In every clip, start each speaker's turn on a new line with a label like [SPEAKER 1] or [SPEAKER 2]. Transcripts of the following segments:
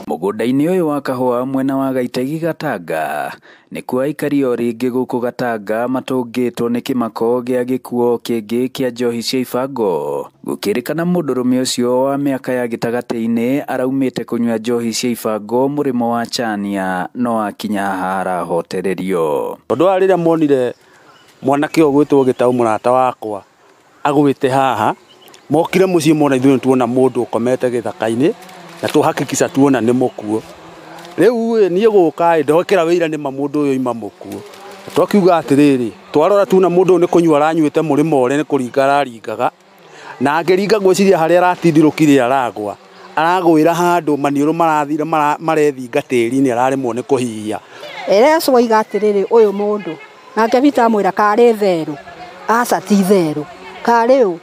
[SPEAKER 1] Mũgũnda-inĩ ũyũ wa kahũa mwena wa Gaitegi Gatanga nĩkuo aikari o rĩngĩ gũkũ Gatanga matũngĩtwo nĩ kĩmako gĩa gĩkuo kĩngĩ kĩa njohi cia ibango. Gũkĩrĩkana mũndũrũme ũcio wa mĩaka ya gĩtagatĩ-inĩ araumĩte kũnyua njohi cia ibango mũrĩmo wa Chania no akinya haha arahotererio.
[SPEAKER 2] Tondũ wa rĩrĩa monire mwanake ũyũ ũgwĩtwo Gĩtaũ mũrata wakwa agwĩte haha, mokire mũciĩ mona ithuĩ nĩtuona mũndũ ũkomete gĩthaka-inĩ na twahakikisha tuona nĩ mũkuũ. Rĩu ĩ niĩ gũka ĩ ndokĩra wĩira nĩma mũndũ ũyũ oima mũkuũ. Twakiuga atĩrĩrĩ, twarora tuona mũndũ ũyũ nĩ kũnyua aranyuĩte mũrĩmo ũrĩa nĩ kũringa araringaga, na angĩringa ngwĩciria harĩa aratindirũkire aragwa, aragwĩra handũ maniũrũ marathire marethinga tĩri-inĩ araremwo nĩ kũhihia.
[SPEAKER 3] Ereco oiga atĩrĩrĩ ũyũ mũndũ nake Peter amwĩra karĩ therũ, aca ti therũ, karĩ ũ,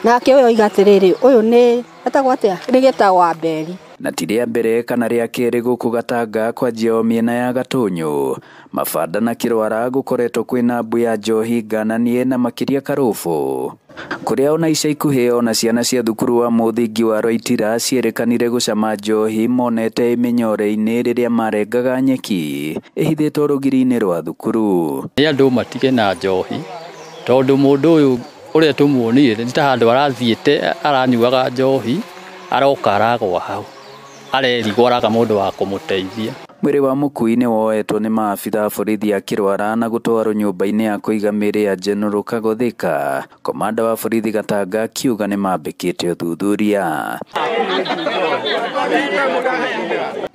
[SPEAKER 3] nake ũyũ oiga atĩrĩrĩ ũyũ nĩ etagwo atĩa, nĩ Gĩtaũ wa Mberi.
[SPEAKER 1] Na ti rĩa mbere kana rĩa kerĩ gũkũ Gatanga kwanjia o mĩena ya Gatũnyũ, Mabanda na Kĩrwara gũkoretwo kwĩna mbu ya njohi ngananie na makĩria Karũbũ, kũrĩa ona ica ikuhĩ ona ciana cia thukuru wa mũthingi wa Rwaitira cierekanire gũcama njohi monete ĩmĩnyore-inĩ rĩrĩa marengaga nyeki ĩhithĩtwo rũgiri-inĩ rwa thukuru.
[SPEAKER 4] Nĩ andũ matige na njohi tondũ mũndũ ũyũ ũrĩa tũmuonire nĩ ta handũ arathiĩte aranyuaga njohi aroka aragwa hau arerigwo araga mũndũ wa kũmũteithia.
[SPEAKER 1] Mwĩrĩ wa mũkui nĩ woetwo nĩ maabitha a borithi a Kĩrwara na gũtwarwo nyũmba-inĩ ya kũiga mĩĩrĩ ya General Kagothika. Komanda wa borithi Gatanga akiuga nĩ mambĩkĩte ũthuthuria.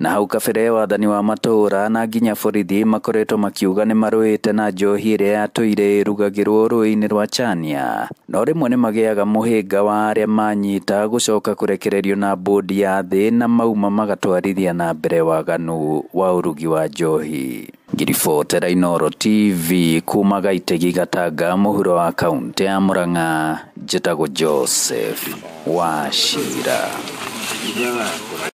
[SPEAKER 1] Na hau kabere wathani wa matũũra na nginya borithi makoretwo makiuga nĩ marũĩte na njohi ĩrĩa yatũire ĩrugagĩrwo rũĩ-inĩ rwa Chania, no rĩmwe nĩ magĩaga mũhĩnga wa arĩa manyita gũcoka kũrekererio na bodi ya thĩ na mauma magatwarithia na mbere waganu wa ũrugi wa njohi. Ngiribotera Inooro TV kuma Gaitegi Gatanga mũhuro wa kaũntĩ ya Murang'a, njĩtagwo Joseph Wachira.